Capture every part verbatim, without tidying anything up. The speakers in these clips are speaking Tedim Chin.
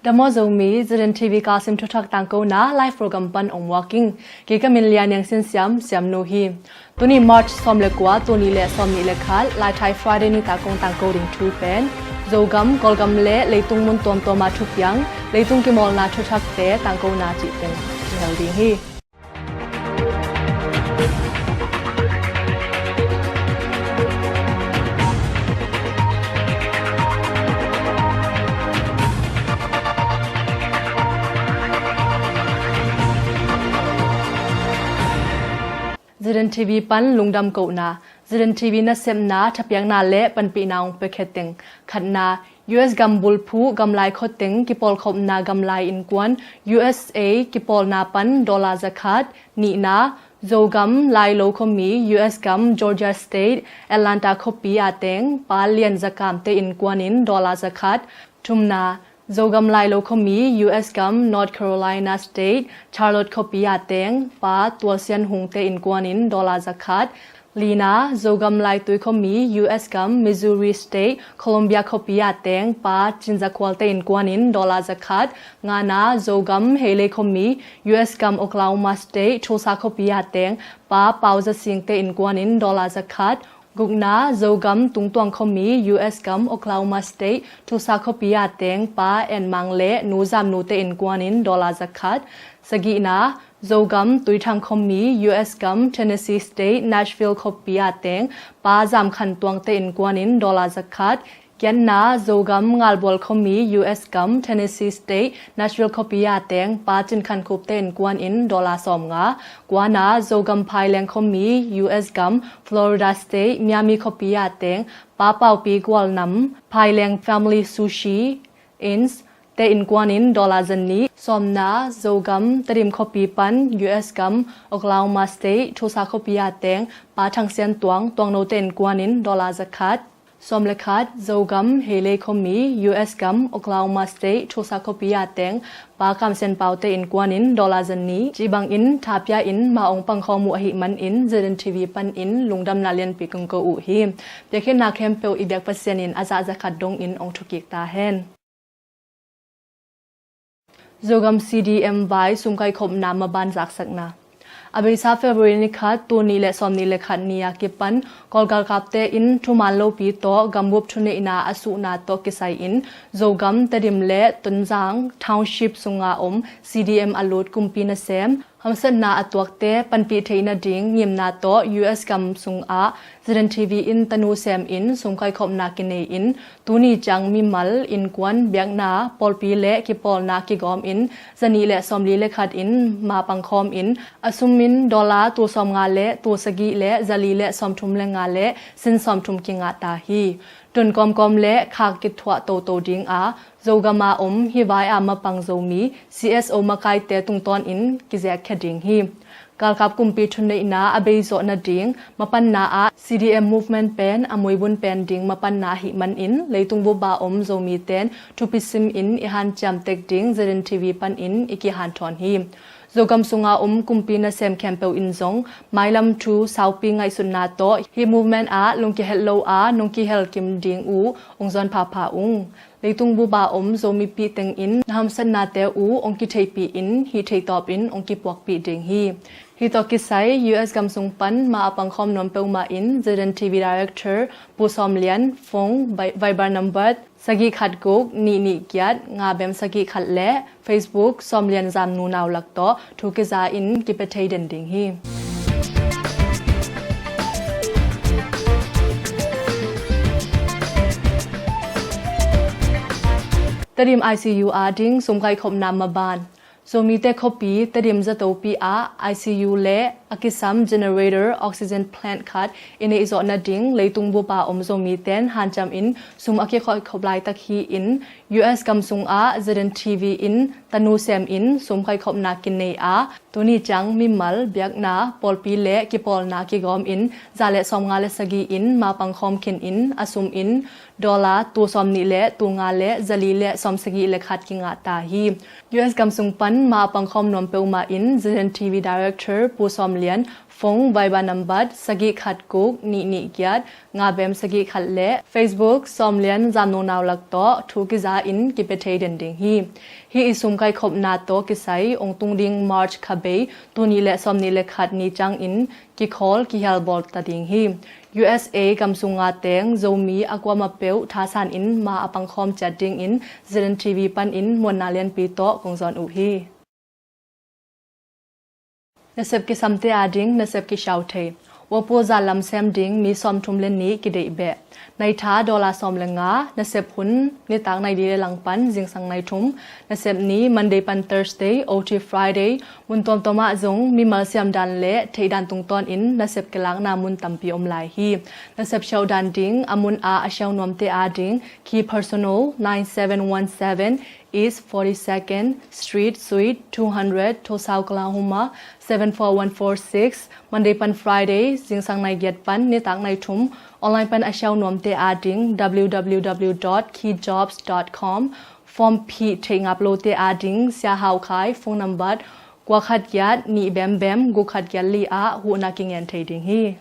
Dam aw Zomi, ZNTV Kachin thuthak tangkona live program pan ong muak ing. Kei ka min Lia Niang Sin Siam, Siamnu hi. Tuni March sawm le kua, tul nih le sawm nih le khat, Laithai Friday nitak kong tangko ding thu pen Zogam, Kawlgam le leitung mun tuamtuama thupiang, leitung kimawlna thuthakte tangkona cih teng kihel ding hi. ZNTV pan lungdam kohna, ZNTV nasepna thapiakna le panpihna ong pia khe teng. Khatna, US gam bulphuh gamlai khua teng kipawlkhopna gamlai innkuan, USA kipawlna pan dollar zakhat. Nihna, Zogam Lailo khuami, US gam Georgia State, Atlanta khuapi a teng Pa Lian Za Kam te innkuan in dollar zakhat. Thumna, Zogam Lailo khuami, US gam North Carolina State, Charlotte khuapi a teng Pa Tual Sian Hung te innkuan in dollar zakhat. Lina, Zogam Laitui khuami, US gam Missouri State, Columbia khuapi a teng Pa Cin Za Khual te innkuan in dollar zakhat. Ngana, Zogam Heilei khuami, US gam Oklahoma State, Tulsa khuapi a teng Pa Pau Za Sing te innkuan in dollar zakhat. Gukna, Zogam Tungtuang khuami, US gam Oklahoma State, Tulsa khuapi a teng Pa En Mang le Nu Zam Nu te innkuan in dollar zakhat. Sagihna, Zogam Tuithang khuami, US gam Tennessee State, Nashville khuapi a teng Pa Zam Khan Tuang te innkuan in dollar zakhat. Giatna, Zogam Ngalbual khuami, US gam Tennessee State, Nashville khuapi a teng Pa Cin Khan Khup te innkuan in dollar sawmnga. Kuana, Zogam Phaileng khuami, US gam Florida State, Miami khuapi a teng Pa Paupi Gual Nam, Phaileng Family Sushi Inns te innkuan in dollar zanih. Sawmna, Zogam Tedim khuapi pan US gam Oklahoma State, Tulsa khuapi a teng Pa Thang Sian Tuang, Tuangno te innkuan in dollar zakhat. Sawm le khat, Zogam Heilei khuami, US gam Oklahoma State, Tulsa khuapi a teng Pa Kam Sian Pau te innkuan in dollar zanih. Cih bangin thapia in ma ong pangkhawm uh ahih manin ZNTV panin lungdamna lianpi kong ko uh hi. Piakhitna khempeuh i biak Pasian in a zah zakhat dongin ong thukik ta hen. Zogam CDM vai sumkaihkhopna maban zaksakna. A beisa February ni khat, tul nih le sawm nih le khat ni a kipan Kawl galkapte in thuman lopi tawh gambup thuneihna a suhna tawh kisai in Zogam, Tedim le Tonzang Township sunga om CDM a lut kumpi nasem, hamsatna a tuakte panpih theih nading ngimna tawh US gam sungah ZNTV in tanu semin sumkaihkhopna kinei in tuni ciang mimal, innkuan, biakna, pawlpi le kipawlna kigawm in zanih le sawmli le khat in ma pangkhawm in a sum in dollar tul sawmnga le tul sagih le zali le sawmthum le nga le sin sawmthum kingah ta hi. Tun kawmkawm le khak kithuah toto dinga Zogama om hih vai a mapang Zomi CSO makaite tungtawnin kizekkhia ding hi. Galkap kumpi thuneihna a beizawh nading mapanna ah CDM movement pen a muibun pen ding mapanna ahih manin leitung bupa om Zomiten thupi simin i hanciam tek ding ZNTV panin i kihanthawn hi. Zogam sunga om kumpi nasem khempeuh in zong mailam thu saupi ngaihsutna tawh hih movement ah lungkihet lo a nong kihel kim ding uh ong zuan phapha ung. Leitung bupa om Zomipih tengin na hamsatnate uh ong kitheihpih in hih theihtawpin ong kipuakpih ding hi. Hih tawh kisai US gam sung pan ma a pangkhawm nuam peuhmah in ZNTV Director Pu Sawm Lian, phone, Viber number sagih khat guk nih nih giat nga bem sagih khat le Facebook Sawm Lian Zam Nu Nau Lak tawh thu kiza in kipia thei den ding hi. Tedim ICU ading sumkaihkhopna maban. Zomite khuapi Tedim Zatopi ah ICU le a kisam generator oxygen plant khat i neihzawh nading leitung bupa om Zomiten hanciam in sum a kikhoihkhop laitak hi-in US gam sungah ZNTV in tanu semin sumkaihkhopna kinei a tuni ciang mimal, biakna, pawlpi le kipawlna kigawm in za le sawmnga le sagih in ma pangkhawm khin in a sum in dollar tul sawmnih le tul nga le zali le sawmsagih le khat kingah ta hi. US gam sung pan ma a pangkhawm nuam peuhmah in ZNTV Director Pu Sawm lian, phone Viber nambat sagih khat guk nih nih giat nga bem sagih khat le Facebook Sawm Lian Zam Nunau lak tawh thu kiza in kipia thei den ding hi. Hih i sum kaikhopna tawh kisai ong tung ding March kha bei tul nih le sawm nih le khat ni ciangin kikhawl kihial bawl ta ding hi. U S A gam sung nga teng Zomi a kuamah peuh thasan in ma a pangkhawm ciat dingin Z N T V panin muanna lianpi tawh kong zawn uh hi. Nasep kisamte ading nasep kisau thei. Uapu zan lam sem ding mi sawmthum le nih kideih beh. Nai tha dollar sawm le nga, nasep hun nitak nai li le langpan zingsang nai thum. Nasep ni Monday pan Thursday, O T Friday, mun tuamtuam ah zong mimal siam dan le theih dan tungtawn in nasep kilakna mun tampi om lai hi. Nasep siau dan ding a mun a a siau nuamte ading Key Personal nine seven one seven East forty-second Street Suite two hundred, Tulsa, Oklahoma seven four one four six, Monday pan Friday, zingsang nai giat pan nitak nai thum. Online pan a siau nuamte ading W W W dot key jobs dot com. Form phih theih ngap lote ading Sia Hau Khai phone number kua khat giat nih bem bem guk khat giat li ah huhna kingen thei ding hi.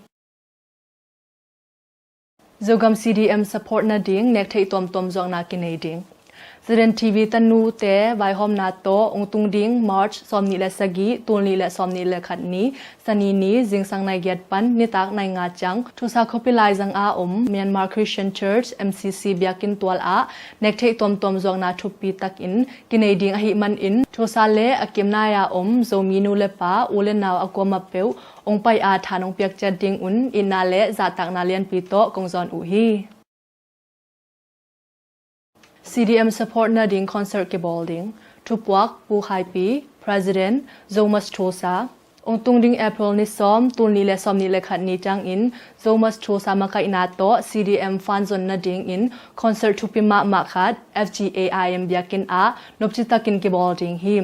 Zogam C D M support nading nektheih tuamtuam zuakna kinei ding. Z N T V tanute vaihawmna tawh ong tung ding March sawm nih le sagih, tul nih le sawm nih le khat ni, Sani ni, zingsang nai giat pan nitak nai nga ciang Tulsa khuapi laizang a om Myanmar Christian Church, M C C, biakinn tual ah nektheih tuamtuam zuakna thupi takin kinei ding ahih manin Tulsa le a kimnai a om Zomi nu le pa, u le nau a kuamah peuh ong pai a than ong piak ciat ding un itna le zahtakna lianpi tawh kong zawn uh hi. C D M support nading concert kibawl ding. Thupuak Pu Khaipi, President, Zomus Tulsa. Ong tung ding April ni sawm, tul nih le sawm nih le khat ni ciangin Zomus Tulsa makaihna tawh C D M fan zon nadingin concert thupi mahmah khat F G A I M biakinn ah nopci takin kibawl ding hi.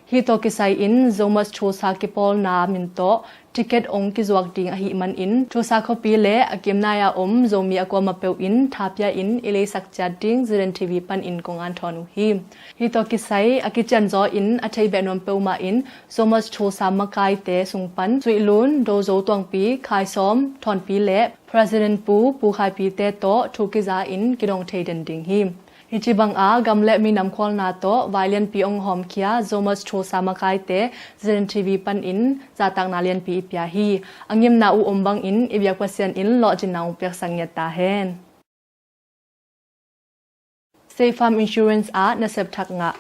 Hih tawh kisai in Zomus Tulsa kipawlna min tawh ticket ong kizuak ding ahih manin Tulsa khuapi le a kimnai a om Zomi a kuamah peuh in thapia in i leisak ciat ding Z N T V panin kong anthawn uh hi. Hih tawh kisai a kicianzaw in a theih beh nuam peuhmah in Zomus Tulsa makaite sung pan Suihlun, Dozo Tuangpi, Khaisawm Thawnpi le President Pu, Pu Khaipite tawh thu kiza in kidong thei den ding hi. Hih ci bang a gam le minam khualna tawh vai lianpi ong hawmkhia Zomus Tulsa makaite Z N T V panin zahtakna lianpi i pia hi. A ngimna uh om bangin i biak Pasian in lawhcinna ong piaksak ngiat ta hen. State Farm Insurance ah nasep thak ngah.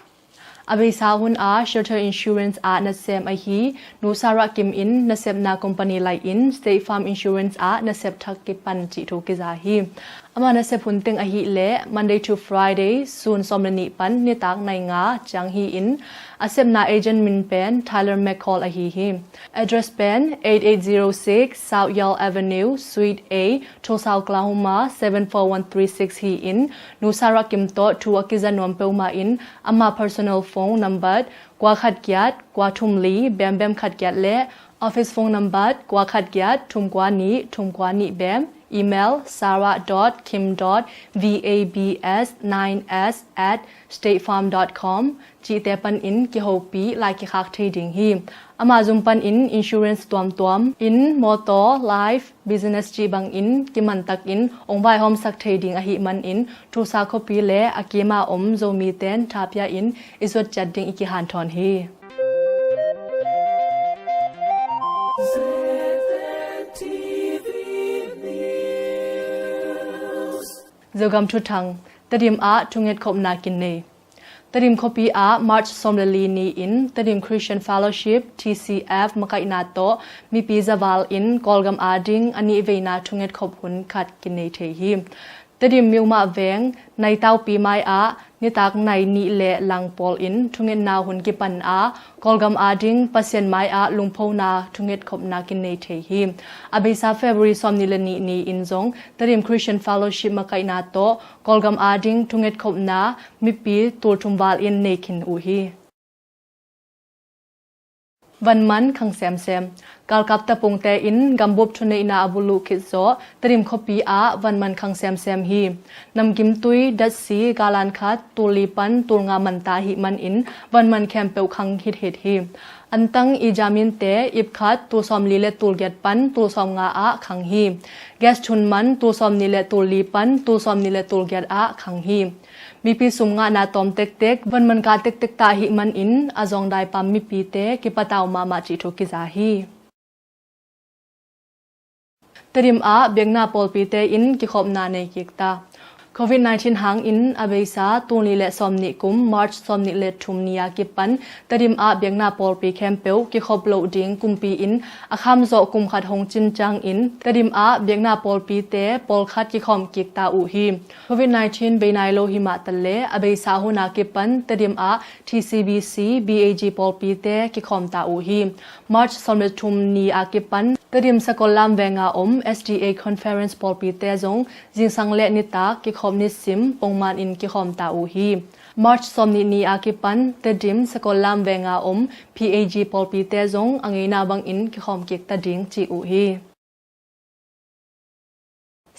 A beisa hun a Shelter Insurance ah nasem ahi Nu Sarah Kim in nasepna company lai in State Farm Insurance ah nasep thak kipan cih thu kiza hi. Ama nasep hun teng ahih leh Monday to Friday, sun sawm le nih pan nitak nai nga ciang hi in, a sepna agent min pen Tyler McCall ahi hi. Address pen eight eight zero six South Yale Avenue, Suite A, Tulsa, Oklahoma seven four one three six hi in, Nu Sarah Kim tawh thu a kiza nuam peuhmah in ama personal phone number kua khat giat kua thum li bem bem khat giat le office phone number kua khat giat thum kua nih thum kua nih bem, email sarah dot kim dot vabs nine s at statefarm dot com cihte panin kihopih lai kikhak thei ding hi. Ama zum panin insurance tuamtuam in motor, life, business cih bangin kimantakin ong vaihawmsak thei ding ahih manin Tulsa khuapi le a kima om Zomiten thapia in i zuat ciat ding i kihanthawn hi. Zogam Thuthang. Tedim ah thungetkhopna kinei. Tedim khuapi ah March sawm le li ni in Tedim Christian Fellowship, T C F, makaihna tawh mipi zaval in Kawlgam ading a nih veina thungetkhop hun khat kinei thei hi. Tedim Miumah Veng, Naitaupi mai ah nitak nai nih le lang pawl in thungetna hun kipan a, Kawlgam ading Pasian mai ah lungphona thungetkhopna kinei thei hi. A beisa February sawm nih le nih ni in zong Tedim Christian Fellowship makaihna tawh Kawlgam ading thungetkhopna mipi tulthum val in nei khin uh hi. Van man khang semsem. Galkap tapungte in gambup thuneihna a buluh khit zawh Tedim khuapi ah van man khang semsem hi. Namgimtui datsi galan khat tul li pan tul nga manta ahih manin van man khempeuh khang hithit hi. Antang i jaminte ip khat tul sawmli le tul giat pan tul sawmnga ah khang hi. Gas thun man tul sawmnih le tul li pan tul sawmnih le tul giat ah khang hi. Mipi sum ngahna tawm tektek van man kah tektek ta ahih manin a zawngdai pam mipite kipatau mahmah cih thu kiza hi. Tedim ah biakna pawlpite in kikhopna nei kik ta. Covid nineteen hangin a beisa tul nih le sawmnih kum March sawmnih le thum ni a kipan Tedim ah biakna pawlpi khempeuh kikhop loh ding kumpi in a khamzawh kum khat hong cin ciangin Tedim ah biakna pawlpite pawlkhat kikhawm kik ta uh hi. Covid nineteen bei nai lo hi mah ta le a beisa hun a kipan Tedim ah T C B C, B A G pawlpite kikhawm ta uh hi. March sawm le thum ni a kipan Tedim Sakollam venga om S D A Conference pawlpite zong zingsang le nitak kikhawm nisim pongman in kikhawm ta uh hi. March sawmnih ni a kipan Tedim Sakollam venga om P A G pawlpite zong a ngeina bangin kikhawm kik ta ding ci uh hi.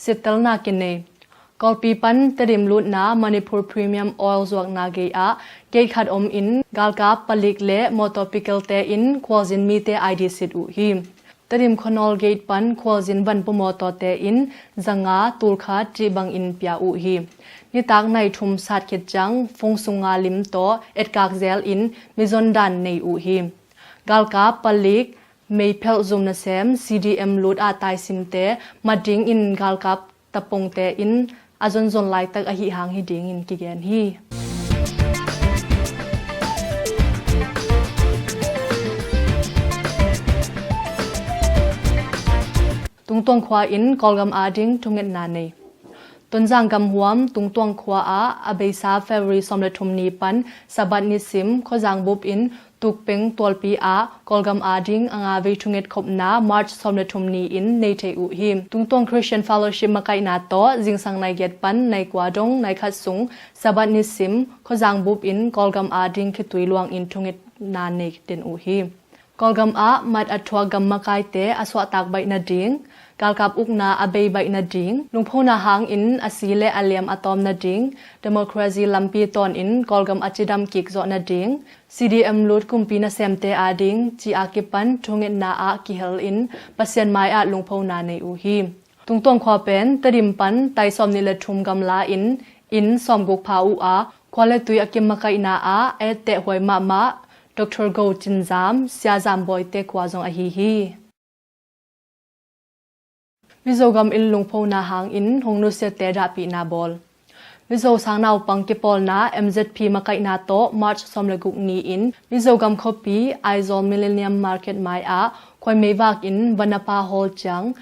Sittelna kinei. Kawlpi pan Tedim lutna Manipur Premium Oil zuakna gei ah gate khat om in galkap palik le mawtaw pikelte in khualzin mite I D sit uh hi. Tedim khuanawl gate pan khualzin vanpu mawtawte in zanga tulkhat cih bangin pia uh hi. Nitak nai thum sat khit ciang fung sunga lim tawh etkak zel in mizon dan nei uh hi. Galkap palik meiphelh zum nasem C D M lut ah taisimte mat dingin galkap tapungte in a zonzon laitak ahi hang hi dingin kigen hi. Tungtuang khua in Kawlgam ading thungetna nei. Tonzang gamhuam Tungtuang khua ah a beisa February sawm le thum ni pan Sabbath nisim khuazang bup in Tukpeng tualpi ah Kawlgam ading a nga vei thunget khopna March sawm le thum ni in nei thei uh hi. Tungtuang Christian Fellowship makaihna tawh zingsang nai giat pan nai kua dong nai khat sung Sabbath nisim khuazang bup in Kawlgam ading khitui luang in thungetna nei den uh hi. Kawlgam ah mat a thuak gam makaite a suahtak baih nading, galkap ukna a bei baih nading, lungphona hangin a si le a liam a tawm nading, democracy lampi tawnin Kawlgam a cidam kik zawh nading, C D M lut kumpi nasemte ading ci a kipan thungetna ah kihel in Pasian mai ah lungphona nei uh hi. Tungtuang khua pen Tedim pan tai sawmnih le thum gamla in inn sawmguk pha uh a, khua le tui a kim makaihna ah a etteh huai mahmah Doctor Go Cin Zam, Sia Zam Bawite khua zong ahi hi. Mizogam in lungphona hangin hong nusiate dahpihna bawl. Mizo sang naupang kipawlna M Z P makaihna tawh March sawm le guk ni in Mizogam khuapi Aizawl Millennium Market mai ah khuai meivak in vanapa hawl ciang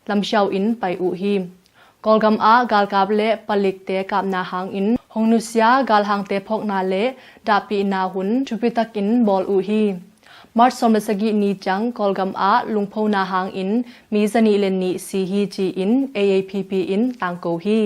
lamsiau in pai uh hi. Kawlgam ah galkap le palikte kapna hangin hong nusia galhangte phawkna le dahpihna hun thupitakin bawl uh hi. March sawm le sagih ni ciang Kawlgam ah lungphona hangin mi zanih le nih si hi ci-in A A P P in tangko hi.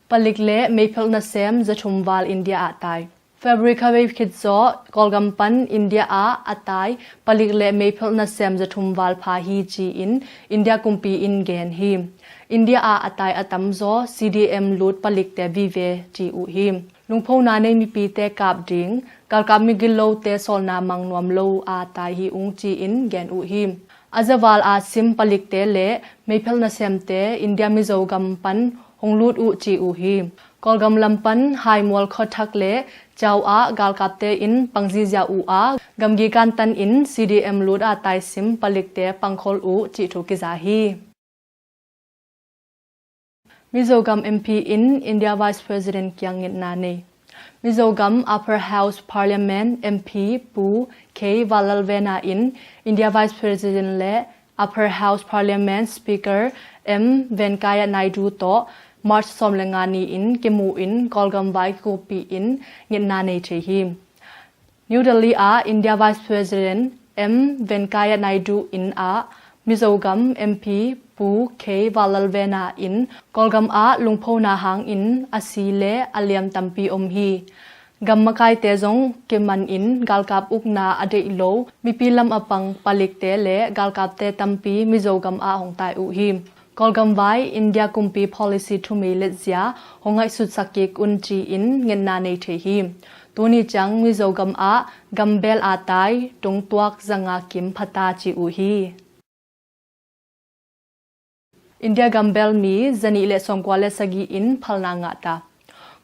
Palik le meiphelh nasem zathum val India ah tai. February kha vei khit zawh Kawlgam pan India ah a tai palik le meiphelh nasem zathum val pha hi ci-in India kumpi in gen hi. India ah a tai a tamzaw C D M lut palikte vive ci uh hi. Lungphona nei mipite kap ding, galkap migilote sawlna mang nuam lo a tai hi ung ci-in gen uh hi. A zaval a sim palikte le meiphelh nasemte India Mizogam pan hong lut uh ci uh hi. Kawlgam lam pan Haimual khuathak le Cau ah galkapte in pangzizia uh a, gamgi kantan in C D M lut a taisim palikte pangkhol uh cih thu kiza hi. Mizogam M P in India Vice President kiang ngetna nei. Mizogam Upper House Parliament M P Pu K Vallalvena in India Vice President le Upper House Parliament Speaker M Venkaiah Naidu tawh March sawm le nga ni in kimu in Kawlgam vai kikupi in ngetna nei thei hi. New Delhi ah India Vice President M Venkaiah Naidu inn ah Mizogam M P Pu K Vallalvena in Kawlgam ah lungphona hangin a si le a liam tampi om hi. Gam makaite zong kiman in galkap ukna a deih lo mipi lam a pang palikte le galkapte tampi Mizo gam ah hong tai uh hi. Kawlgam vai India kumpi policy thumei letzia hong ngaihsutsak kik un ci-in ngetna nei thei hi. Tuni ciang Mizo gam ah gambel a tai dongtuak zanga kim phata ci uh hi. India gambel mi zanih le sawmkua le sagih in phalna ngah ta.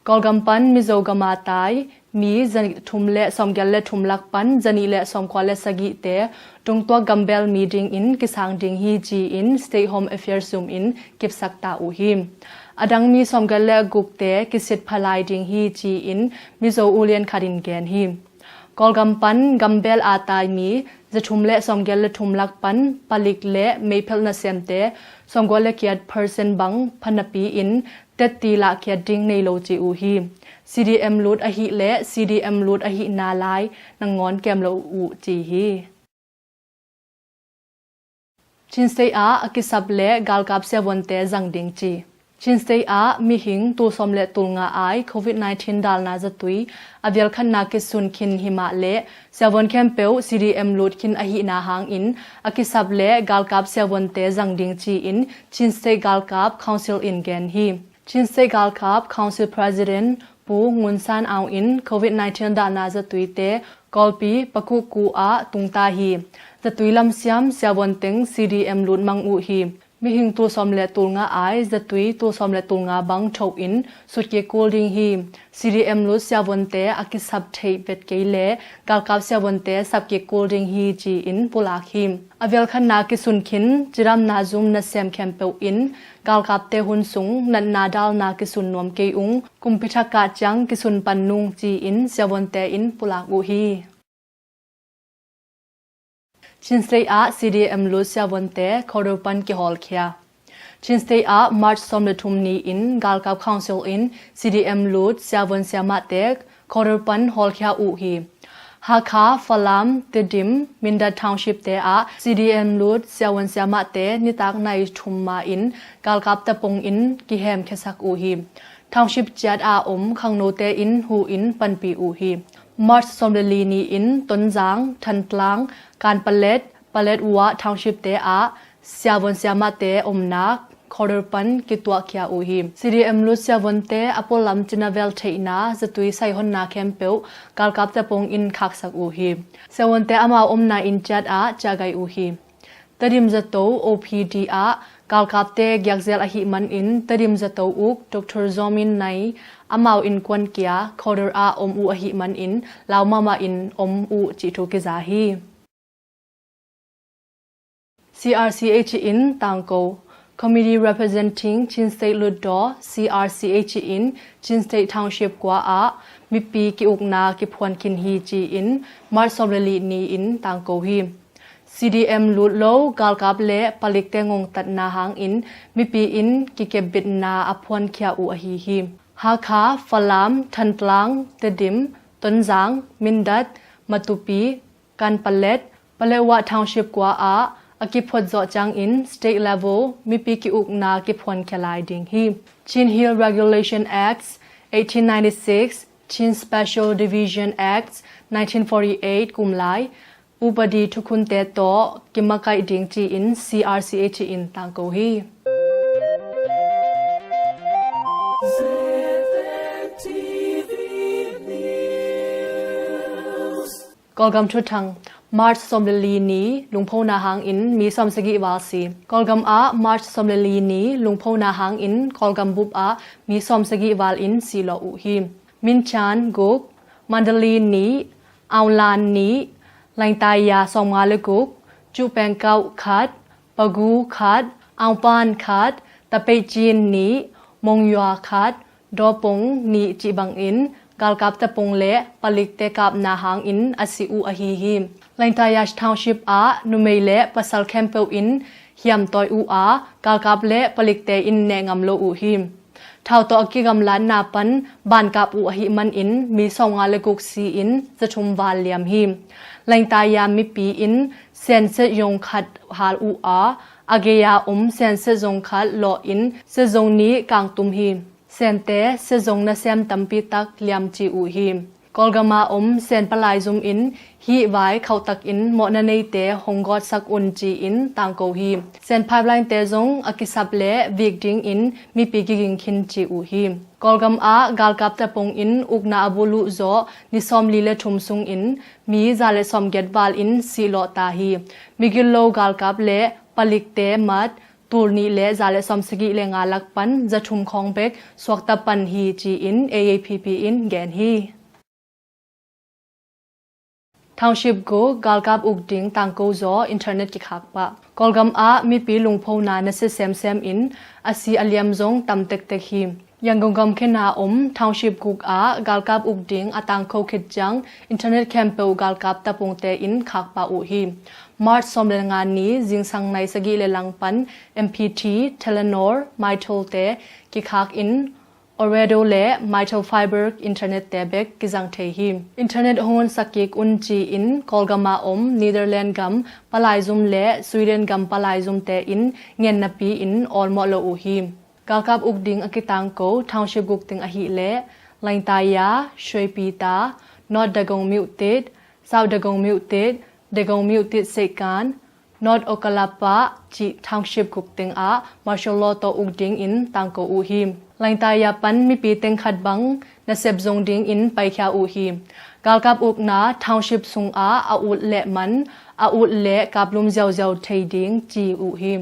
Kawlgam pan Mizo gam a tai mi zathum le sawmgiat le thum lak pan zanih le sawmkua le sagihte dongtuak gambel mi dingin kisang ding hi ci-in State Home Affairs zum in kipsak ta uh hi. A dang mi sawmgiat le gukte kisit phalai ding hi ci-in Mizo ulian khat in gen hi. Kawlgam pan gambel a tai mi zathum le sawmgiat le thum lak pan palik le meiphelh nasemte sawmkua le kiat percent bang phanapi in tetti lahkhiat ding nei lo ci uh hi. C D M lut ahih le C D M lut ahihna lai nangawn kem lo uh ci hi. Chin State ah a kisap le galkap siavuante zang ding ci. Chin State ah mihing tul sawm le tul nga ai Covid nineteen dalna zatui a vialkhatna kisun khin himah le siavuan khempeuh C D M lut khin ahihna hangin a kisap le galkap siavuante zang ding ci-in Chin State Galkap Council in gen hi. Chin State Galkap Council President Pu Ngun San Aung in Covid nineteen dalna zatuite Kawlpi Pakuku ah tungta hi. Zatui lamsiam siavuan teng C D M lut mang uh hi. Mihing tul sawm le tul nga ai zatui tul sawm le tul nga bang tho in sut kik kul ding hi. C D M lut siavuante a kisap theih vet kei le galkap siavuante sap kik kul ding hi ci-in pulak hi. A vialkhatna kisun khin cidamna zum nasem khempeuh in galkapte hun sung natna dalna kisun nuam kei ung, kumpi thak kah ciang kisun pan nung ci-in siavuante in pulak uh hi. Chin State ah C D M lut siavuante Kawlreu pan kihawlkhia. Chin State ah March sawm le thum ni-in Galkap Council in C D M lut siavuan siamahte Kawlreu pan hawlkhia uh hi. Hakha, Falam, Tedim, Mindat Township te ah C D M lut siavuan siamahte nitak nai thum ma-in galkap tapong in kihemkhiasak uh hi. Township ciat a om khangnote in hu in panpih uh hi. March sawm le li ni-in Tonzang, Thantlang, Kanpalet, Paletwa Township te ah siavuan siamahte omnak Kawlreu pan kituahkhia uh hi. C D M lut siavuante a pualam cinavel theihna zatui saihonna khempeuh galkap tapong in khaksak uh hi. Siavuante amau omna inn ciat ah ciahgaih uh hi. Tedim zato O P D ah galkapte giakzel ahih manin Tedim zato uk Doctor Zomin Nai amau innkuan kia Kawlreu ah om uh ahih manin lau mahmah in om uh cih thu kiza hi. C R C H in tangko. Committee Representing Chin State Lutdaw, C R C H in Chin State Township kua ah mipi ki-ukna kiphuan khin hi ci-in March sawm le li ni-in tangko hi. C D M lut lo galkap le palikte ngongtatna hangin mipi in kikepbitna a phuankhia uh ahi hi. Hakha, Falam, Thantlang, Tedim, Tonzang, Mindat, Matupi, Kanpalet, Paletwa Township kua ah a kiphuat zawh ciangin state level mipi ki-ukna kiphuankhia lai ding hi. Chin Hill Regulation Acts eighteen ninety-six, Chin Special Division Acts nineteen forty-eight kum lai upadi thukhunte tawh kimakaih ding ci-in C R C H in tangko hi. Kawlgam thuthang. March sawm le li ni lungphona hangin mi sawmsagih val si. Kawlgam ah March sawm le li ni lungphona hangin Kawlgam bup ah mi sawmsagih val in silawh uh hi. Minchian guk, Mandalay nih, Aung Hlaing nih, Langtaya sawmnga le guk, Cupengkauh khat, Pagu khat, Aungpan khat, Tapeichin nih, Mongyua khat, Dawpong nih cih bangin galkap tapong le palikte kapna hangin a si uh ahi hi. Langtaya Township ah numei le pasal khempeuh in hiamtawi uh a galkap le palikte in neh ngam lo uh hi. Thau tawh a kigamlatna pan bankap uh ahih manin mi sawmnga le guk si-in zathum val liam hi. Langtaya mipi in Sen setzong khat hal uh a, a gei-a om Sen setzong khat lawh in setzong nih kangtum hi. Sente setzong nasem tampi tak liam ci uh hi. Kawlgam a om Sen palai zum in hih vai khauhtakin mawhna neite hong gawtsak un ci-in tangko hi. Sen pipeline te zong a kisap le vik dingin mipi kiging khin ci uh hi. Kawlgam ah galkap tapung in ukna a buluh zawh ni sawmli le thum sungin mi za le sawmgiat val in sihlawh ta hi. Migilo galkap le palikte mat tul nih le za le sawmsagih le nga lak pan za thum khawng bek suakta pan hi ci-in A A P P in gen hi. Township guk galkap uk ding tangko zaw internet kikhak pah. Kawlgam ah mipi lungphona nasia semsem in a si a liam zong tam tektek hi. Yangon gam khen a om township guk ah galkap uk ding a tangko khit ciang internet khempeuh galkap tapungte in khak pah uh hi. March sawm le nga ni zingsang nai sagih le lang pan M P T, Telenor, Mytel te kikhak in Ooredoo le Mytel Fiber internet te bek kizang thei hi. Internet hong honsak kik un ci-in Kawlgam a om Netherlands gam palai zum le Sweden gam palai zum te in ngen napi in awlmawh lo uh hi. Galkap uk ding a kitangko township guk teng ahih leh Langtaya, Shwepita, North Dagong Myuttit, South Dagong Myuttit, Dagong Myuttit Seikan, North Okalapa cih township guk teng ah martial law tawh uk dingin tangko uh hi. Langtaya pan mipi teng khat bang nasep zong dingin paikhia uh hi. Galkap ukna township sungah a ut leh man a ut leh kaplum ziauziau thei ding ci uh hi.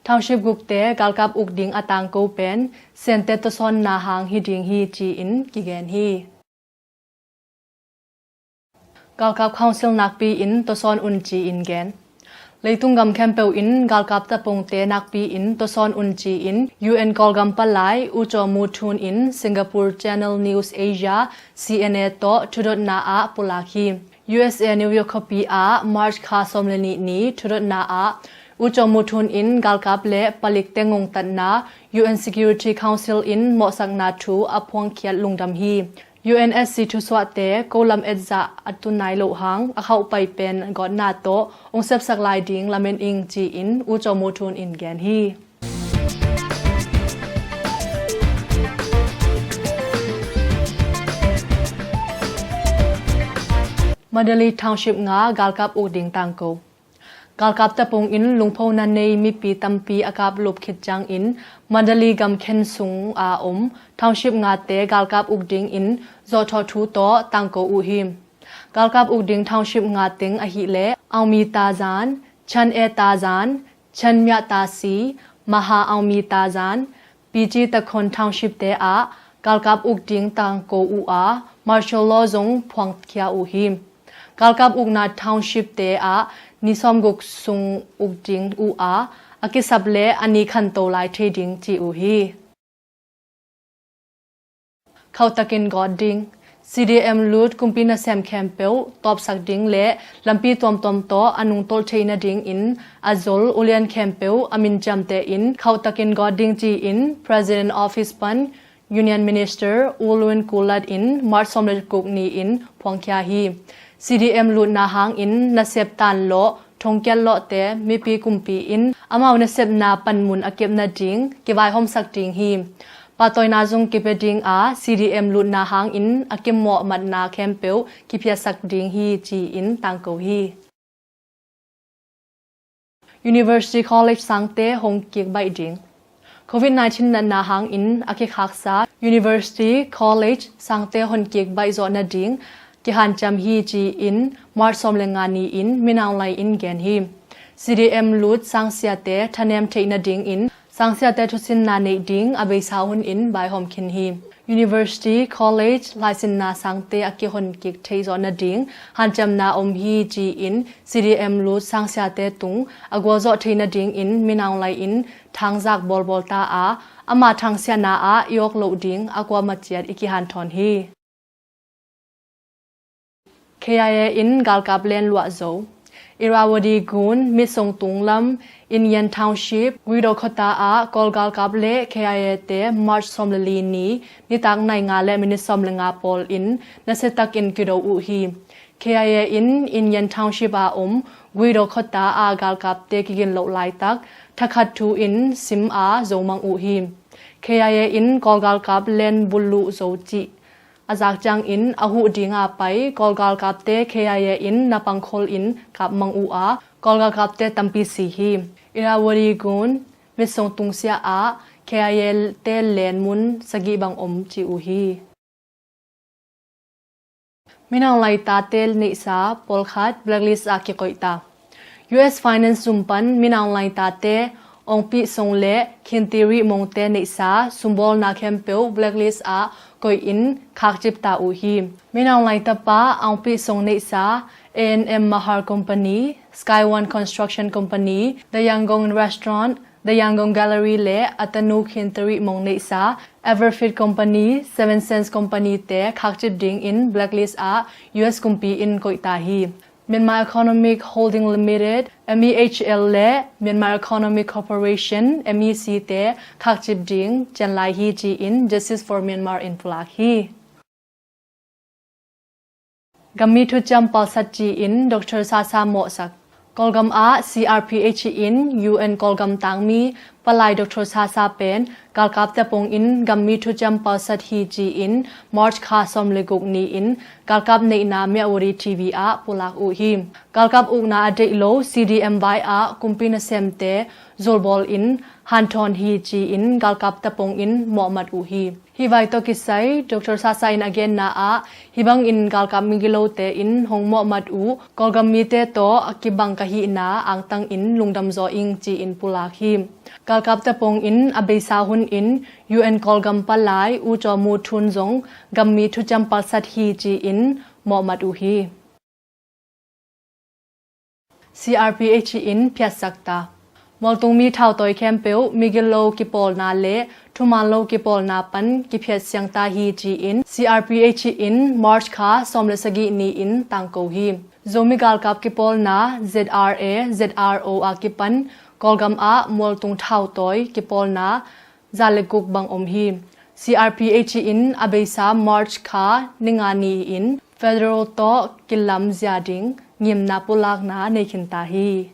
Township gukte galkap uk ding a tangko pen Sente tawsawnna hang hi ding hi ci-in kigen hi. Galkap Council nakpi in tawsawn un ci-in gen. Leitung gam khempeuh in galkap tapungte nakpi in tawsawn un ci-in U N Kawlgam palai U Kyaw Moe Tun in Singapore Channel News Asia, C N A tawh thudotna ah pulak hi. U S A New York khuapi ah March kha sawm le nih ni thudotna ah U Kyaw Moe Tun in galkap le palikte ngongtatna U N Security Council in mawhsakna thu a phuangkhiat lungdam hi. U N S C thusuahte ko lam etzah a tu nai loh hang a khauhpai pen gawtna tawh hong sepsak lai ding lamen ing ci-in U Kyaw Moe Tun in gen hi. Mandalay Township nga galkap uk ding tangko. Galkap tapung in lungphona nei mipi tampi a kaplup khit ciangin Mandalay gam khen sung a om township ngate galkap uk dingin zawhthawh thu tawh tangko uh hi. Galkap uk ding township nga teng ahih leh Aungmi Tazan, Chan E Tazan, Chan Myat Tasi, Maha Aungmi Tazan, Pichi Takhon Township te ah galkap uk ding tangko uh a, martial law zong phuangkhia uh hi. Galkap ukna township te ah ni sawmguk sung uk ding uh a, a kisap le a ni khanto lai thei ding ci uh hi. Khauhtakin gawt ding. C D M lut kumpi nasem khempeuh tawpsak ding le lampi tuamtuam tawh a nungtolh theih nadingin a zol ulian khempeuh a min ciamteh in khauhtakin gawt ding ci-in President Office pan Union Minister U Lwin Kulat in March sawm le guk ni-in phuangkhia hi. C D M lutna hangin nasep tanlawh, thongkiat lawhte mipi kumpi in amau nasepna panmun a kep nading kivaihawmsak ding hi. Pahtawina zong kipia ding a, C D M lutna hangin a kimawh matna khempeuh kiphiasak ding hi ci-in tangko hi. University College sangte hong kik baih ding. Covid nineteen natna hangin a kikhaksa University College sangte hon kik baih zawh nading kihanciam hi ci-in March sawm le nga ni-in Min Aung Hlaing in gen hi. C D M lut sangsiate thanem theih nadingin sangsiate thusinna neih ding a beisa hunin vaihawm khin hi. University, college, laisinna sangte a kihon kik theih zawh nading hanciamna om hi ci-in C D M lut sangsiate tung a gualzawh theih nadingin Min Aung Hlaing in thangzak bawlbawl ta a, ama thangsiahna ah i awk loh ding a kuamah ciat i kihanthawn hi. K I A in galkap len luah zo. Irrawaddy gun mitsong tunglam Indian Township Guido khuata ah Kawl galkap le K I A te March sawm le li ni nitak nai nga le minit sawm le nga pawl in nasiatakin kido uh hi. K I A in Indian Township a om Guido khuata a galkapte kigin loh laitak thakhat thu in sim a zomang uh hi. K I A in Kawl galkap len buluh zo cih a zak ciangin a huh dinga pai Kawl galkapte K I A in napang kholin kap mang uh a, Kawl galkapte tampi si hi. Irrawaddy gun mitsong tungsiah ah K I A te len mun sagih bang om ci uh hi. Minang laitate neihsa pawlkhat blacklist ah kikoihta. U S Finance zum pan Minang laitate Ongpih Song le Khinti Rih Mongte neihsa sumbawlna khempeuh blacklist ah koihin khakcipta uh hi. Minang laitapa Ongpih Song neihsa A N M Mahar Company, Sky One Construction Company, The Yangon Restaurant, The Yangon Gallery le a tanu Khinti Rih Mong neihsa Everfit Company, Seven Sense Company te khakcip dingin blacklist ah U S kumpi in koihta hi. Myanmar Economic Holding Limited, M E H L le Myanmar Economic Corporation, M E C te khakcip ding cian lai hi ci-in Justice for Myanmar in pulak hi. Gammi thuciam palsat ci-in Doctor Sasa mawhsak. Kawlgam ah C R P H in U N Kawlgam tangmi palai Doctor Sasa pen galkap tepong in gammi thuciam palsat hi ci-in March kha sawm le guk ni-in galkap neihna Myawaddy T V ah pulak uh hi. Galkap ukna a deih lo C D M vai ah kumpi nasemte zulbawl in hanthawn hi ci-in galkap tepong in mawhmat uh hi. Hih vai tawh kisai Doctor Sasa in a genna ah hih bangin galkap migilote in hong mawhmat uh Kawlgam mite tawh a kibang ka hihna angtang in lungdam zaw ing ci-in pulak hi. Galkap tepong in a beisa hun in U N Kawlgam palai U Caw Mu Thun zong gammi thuciam palsat hi ci-in mawhmat uh hi. C R P H in phiatsakta. Mualtungmi thautawi khempeuh migilo kipawlna le thuman lo kipawlna pan kiphiat siangta hi ci-in C R P H in March kha sawm le sagih ni-in tangko hi. Zomi galkap kipawlna Z R A Z R O a kipan Kawlgam ah mualtung thautawi kipawlna za le guk bang om hi. C R P H in a beisa March kha ni nga ni-in federal tawh kilamzia ding ngimna pulakna nei khinta hi.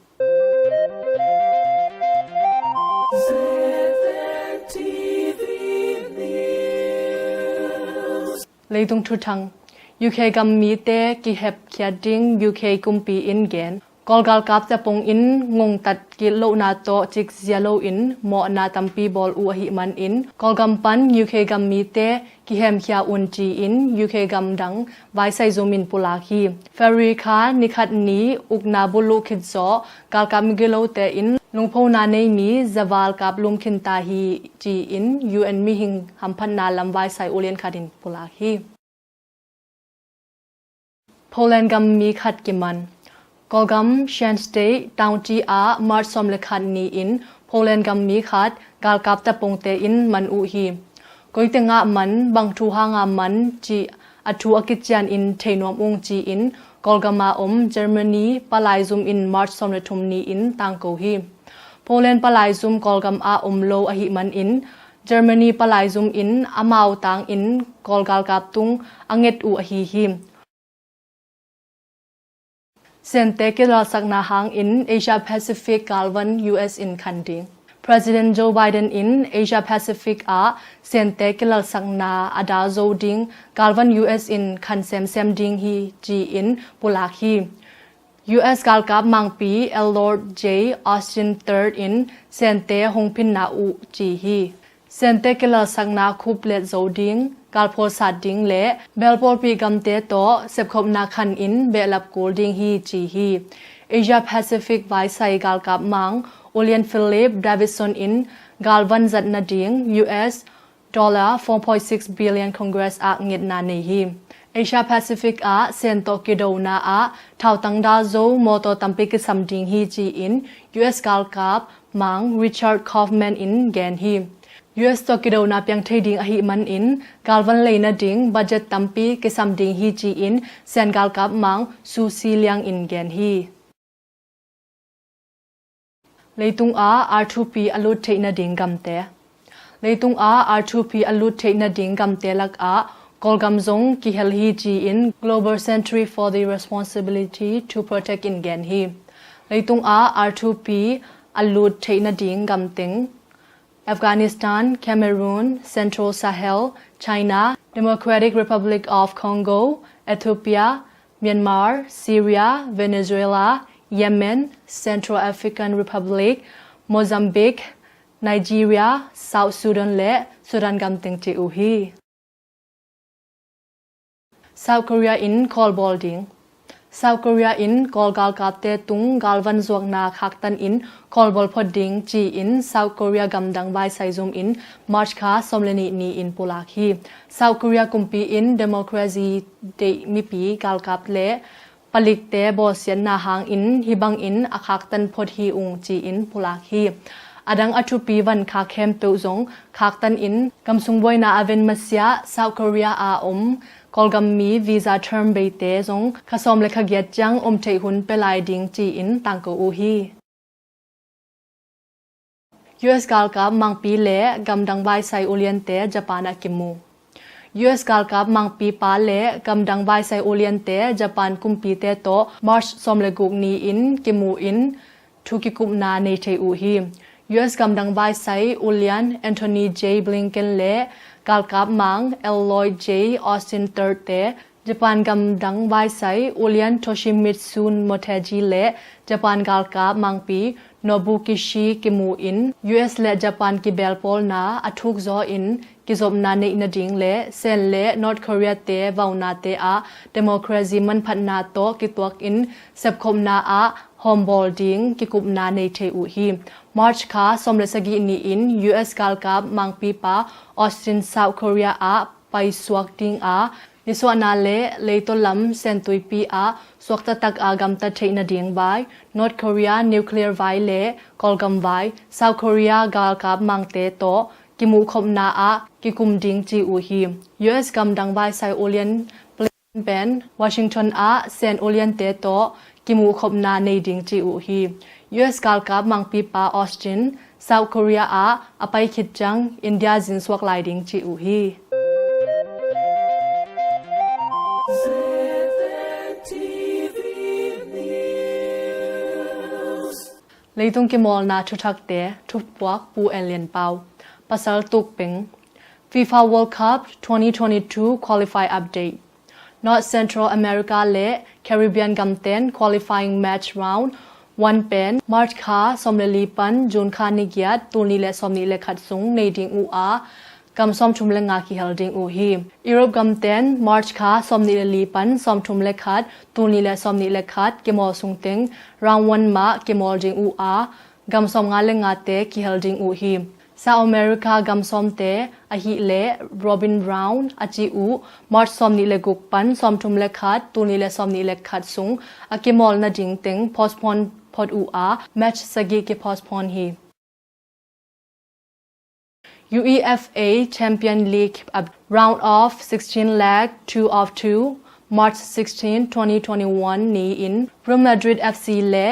Leitung thuthang. U K gam mite kihepkhiat ding U K kumpi in gen. Kawl galkap tepong in ngongtat kit lohna tawh cikzia loin mawhna tampi bawl uh ahih manin Kawlgam pan U K gam mite kihemkhia un ci-in U K gam dang vaisai zum in pulak hi. February kha nikhat ni ukna buluh khit zawh galkap migilote in lungphona neimi zaval kap lum khinta hi ci-in U N mihing hamphatna lam vaisai ulian khat in pulak hi. Poland gam mi khat kiman. Kawlgam Shan State Taunti ah March sawm le khat ni-in Poland gam mi khat galkap tepongte in man uh hi. Koite ngah man, bang thu hanga man cih a thu a kician in thei nuam ung ci-in Kawlgam a om Germany palai zum in March sawm le thum ni-in tangko hi. Poland palai zum Kawlgam a om lo ahih manin Germany palai zum in amau tangin Kawl galkap tung a nget uh ahi hi. Sente kilalsakna hangin Asia Pacific galvan U S in khan ding. President Joe Biden in Asia Pacific ah Sente kilalsakna a dal zo ding galvan U S in khan semsem ding hi ci-in pulak hi. U S galkap mangpi Lloyd J Austin third in Sente hong phinna uh ci hi. Sente kilalsakna khuplet zo ding, galphual sat ding le belpawlpi gamte tawh sepkhopna khan in behlap kul ding hi ci hi. Asia Pacific vaisai galkap mang ulian Philip Davidson in galvan zat nading U S dollar four point six billion Congress ah ngetna nei hi. Asia Pacific ah Sen tawh kidona ah thautang dal zo mawtaw tampi kisam ding hi ci-in U S galkap mang Richard Kaufman in gen hi. U S tawh kidona piang thei ding ahih manin galvan lei nading budget tampi kisam ding hi ci-in Sen galkap mang Susi Liang in gen hi. Leitung ah R two P a lut theih nading gamte. Leitung ah R two P a lut theih nading gamte lakah Kawlgam zong kihel hi ci-in Global Centre for the Responsibility to Protect in gen hi. Leitung ah R two P a lut theih nading gamteng Afghanistan, Cameroon, Central Sahel, China, Democratic Republic of Congo, Ethiopia, Myanmar, Syria, Venezuela, Yemen, Central African Republic, Mozambique, Nigeria, South Sudan le Sudan gam teng ci uh hi. South Korea in Kawl bawl ding. South Korea in Kawl galkapte tung galvan zuakna khaktan in Kawl bawl phot ding ci-in South Korea gamdang vaisai zum in March kha sawm le nih ni-in pulak hi. South Korea kumpi in democracy deih mipi galkap le palikte bawlsiatna hangin hih bangin a khaktan phot hi ung ci-in pulak hi. A dang a thupi van khak khempeuh zong khaktan in gamsung buaina a ven masiah South Korea a om Kawlgam mi visa term beite zong kha sawm le kha giat ciang om theih hun pia lai ding ci-in tangko uh hi. U S galkap mangpi le gamdang vaisai uliante Japan ah kimu. U S galkap mangpipa le gamdang vaisai uliante Japan kumpite tawh March sawm le guk ni-in kimu in thu kikupna nei thei uh hi. U S gamdang vaisai ulian Antony J Blinken le galkap mang Lloyd J Austin third te Japan gamdang vaisai ulian Toshimitsu Motegi le Japan galkap mangpi Nobuo Kishi kimu in U S le Japan kibelpawlna a thukzaw in kizopna neih nading le Sen le North Korea te vaunate ah democracy manphatna tawh kituak in sepkhopna ah hawmbawl ding kikupna nei thei uh hi. March kha sawm le sagih ni-in U S galkap mangpipa Austin South Korea ah paisuak ding a, nisuahna le leitaw lam Sentuipi ah suakta tak a gamta theih nading vai, North Korea nuclear vai le Kawlgam vai, South Korea galkap mangte tawh kimuhkhopna ah kikum ding ci uh hi. U S gamdang vaisai ulian Blinken pen Washington ah Sen uliante tawh kimuhkhopna nei ding ci uh hi. U S galkap mangpipa Austin South Korea ah a pai khit ciang India zinsuak lai ding ci uh hi. Leitung kimawlna thuthakte thupuak Pu En Lian Pau. Pasal tukpeng. FIFA World Cup twenty twenty-two qualify update. North Central America le Caribbean gamten qualifying match round one pen March kha sawm le li pan June kha ni giat tul nih le sawm nih le khat sung nei ding uh a, gam sawmthum le nga kihel ding uh hi. Europe gamten March kha sawm nih le li pan sawmthum le khat tul nih le sawm nih le khat kimawl sungteng round one mah kimawl ding uh a, gam sawmnga le ngate kihel ding uh hi. South America gam sawmte ahih leh Robin Round a ci uh March sawm nih le guk pan sawmthum le khat tul nih le sawm nih le khat sung a kimawl nading teng postpone phot uh a, match sagih kipostpone hi. UEFA Champion League a round of sixteen leg two of two, March sixteen, twenty twenty-one ni-in Real Madrid F C le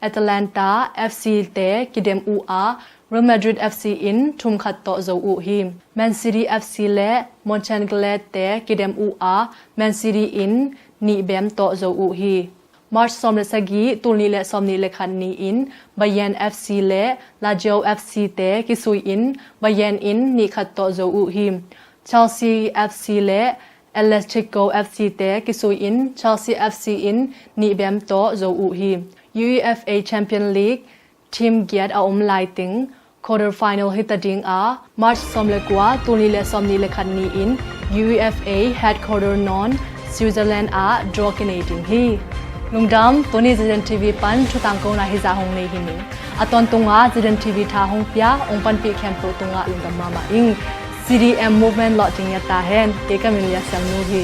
Atalanta F C te kidem uh a, Real Madrid F C in thum khat tawh zo uh hi. Man City F C le Mönchengladbach te kidem uh a, Man City in nih bem tawh zo uh hi. March sawm le sagih tul nih le sawm nih le khat ni-in Bayern F C le Lazio F C te kisui in Bayern in nih khat tawh zo uh hi. Chelsea F C le Atletico F C te kisui in Chelsea F C in nih bem tawh zo uh hi. UEFA Champion League team giat a om lai teng quarter final hi ta ding a, March sawm le kua tul nih le sawm nih le khat ni-in UEFA headquarter nawn Switzerland ah draw kinei ding hi. Lungdam, tuni Zeden T V pan thutangkona hizah hong nei hi ning. A tawntungah Zeden T V tha hong pia hong panpih khempeuh tungah lungdam mahmah ing. C D M movement lawh ding ngiat ta hen. Kei ka min Lia Siam Nu hi.